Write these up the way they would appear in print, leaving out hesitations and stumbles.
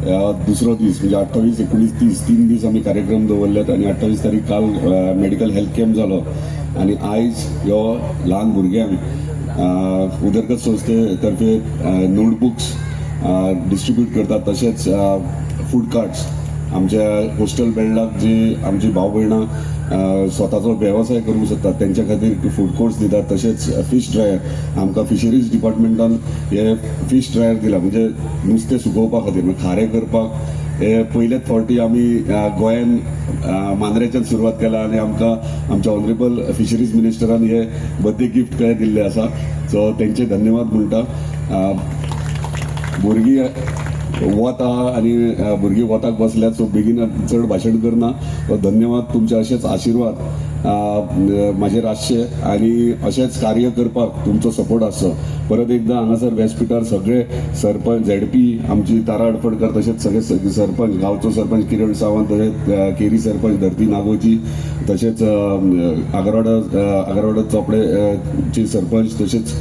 दुसरो दीस म्हणजे 28, 19, 30, 3 दीस आमी कार्यक्रम दवरल्यात आनी 28 तारीख काल मेडिकल हेल्थ कॅम्प जालो आनी आयज ह्यो ल्हान भुरग्यांक उदरगत संस्थे तर्फे नोटबुक्स डिस्ट्रीब्यूट करतात. तशेंच फूड कार्ट्स, आमच्या कोस्टल बेल्टाक जी आमची भाव भयणां स्वताचो वेवसाय करूंक शकतात, तेंच्या खातीर फूड कोर्ट्स दितात. तशेंच फीश ड्रायर, आमकां फिशरीज डिपार्टमेंटान हे फीश ड्रायर दिला, म्हणजे नुस्तें सुकोवपा खातीर, म्हणजे खारें करपाक. हे पयलेच फावटी आमी गोंयान मांद्रेच्यान सुरवात केला आनी आमकां आमच्या ऑनरेबल फिशरीज मिनिस्टरान हे बर्थडे गिफ्ट कशें दिल्लें आसा. सो तेंचे धन्यवाद म्हणटा. भुरगीं वत आहा आनी भुरगीं वताक बसल्यात, सो बेगीन चड भाशण करना. सो धन्यवाद. तुमचे अशेच आशिर्वाद म्हाजेर आसचे आनी अशेंच कार्य करपाक तुमचो सपोर्ट आसचो. परत एकदां हांगासर व्यासपिठार सगळे सरपंच, झेडपी आमची तारा हडफडकर, तशेंच सगळे सरपंच, गांवचो सरपंच किरण सावंत, तशेंच केरी सरपंच धरती नागोची, तशेंच आगरवाडा आगरवाडा चोपडे ची सरपंच, तशेंच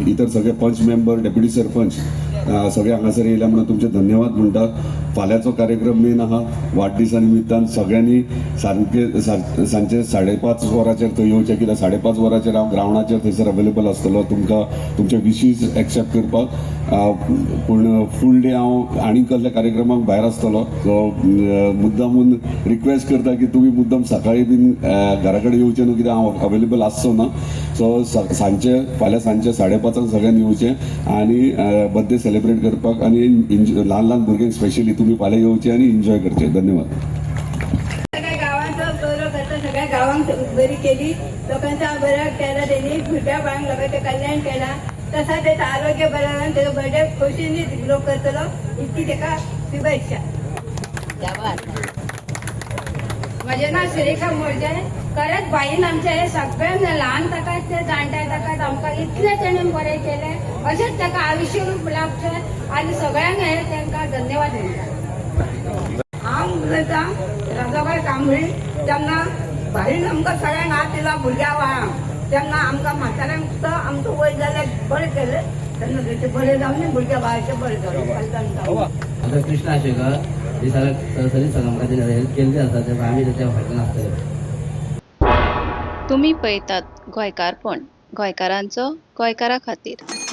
इतर सगळे पंच मेंबर, डेप्युटी सरपंच सगळे हांगासर येयल्या म्हणून तुमचे धन्यवाद म्हणटा. फाल्यांचो कार्यक्रम मेन आहा. वाडदिसा निमित्तान सगळ्यांनी सारके सांजचे 5:30 वरांचेर थंय येवचें, कित्याक 5:30 वरांचेर हांव ग्रावंडाचेर थंयसर अवेलेबल आसतलो तुमकां तुमचे विशीस एक्सेप्ट करपाक. पूण फूल डे हांव आनी कसल्या कार्यक्रमाक भायर आसतलो. सो मुद्दामून रिक्वेस्ट करता की तुमी मुद्दम सकाळी बीन घरा कडेन येवचें न्हू, कित्याक हांव अवेलेबल आसचो ना. सो सांजचे, फाल्यां सांजचे 5:30 सगळ्यांनी येवचें आनी बर्थडे सेलिब्रेट करपाक आनी ल्हान ल्हान भुरग्यांक स्पेशली तुमी फाल्यां येवचें आनी एन्जॉय करचें. धन्यवाद. सगळ्या गावांचो बरो करता. सगळ्या गावांक बरी केली, लोकांचा बरं केला त्यांनी. भुरग्या बाळांक लोकांचें कल्याण केलां. तसा त्याचं आरोग्य बरं जावन तेजो बर्थडे खोशीनी लोक करतलो, इतकी तेका शुभेच्छा. म्हजें नांव सुरेखा मोरजे. खरेंच बाईन आमचे हे सगळ्यांक, ल्हान ताका ते जाणटे ताका, आमकां इतलें तेणें बरें केलें. अशेंच ताका आयुश्य लाभचें आनी सगळ्यांक हे तांकां धन्यवाद म्हणटा. हांव उलयतां राजाबाय कांबळी. तेन्ना बाईन आमकां सगळ्यांक हात दिला, भुरग्या बाळांक. तेन्ना आमकां म्हाताऱ्यांक सुद्दां आमचो वय जाल्यार बरें केलें. तेन्ना तेचें बरें जावन, भुरग्या बाळाचें बरें जालें, कल्याण जावं. आतां कृष्णा आशेकर ही सगळ्याक सरीत सगळं आमकां तेणें हेल्प केल्ली आसा, तेका आमी तेच्या फाटल्यान आसतले. तुमी पळयतात गोंयकारपण, गोंयकारांचो गोंयकारा खातीर.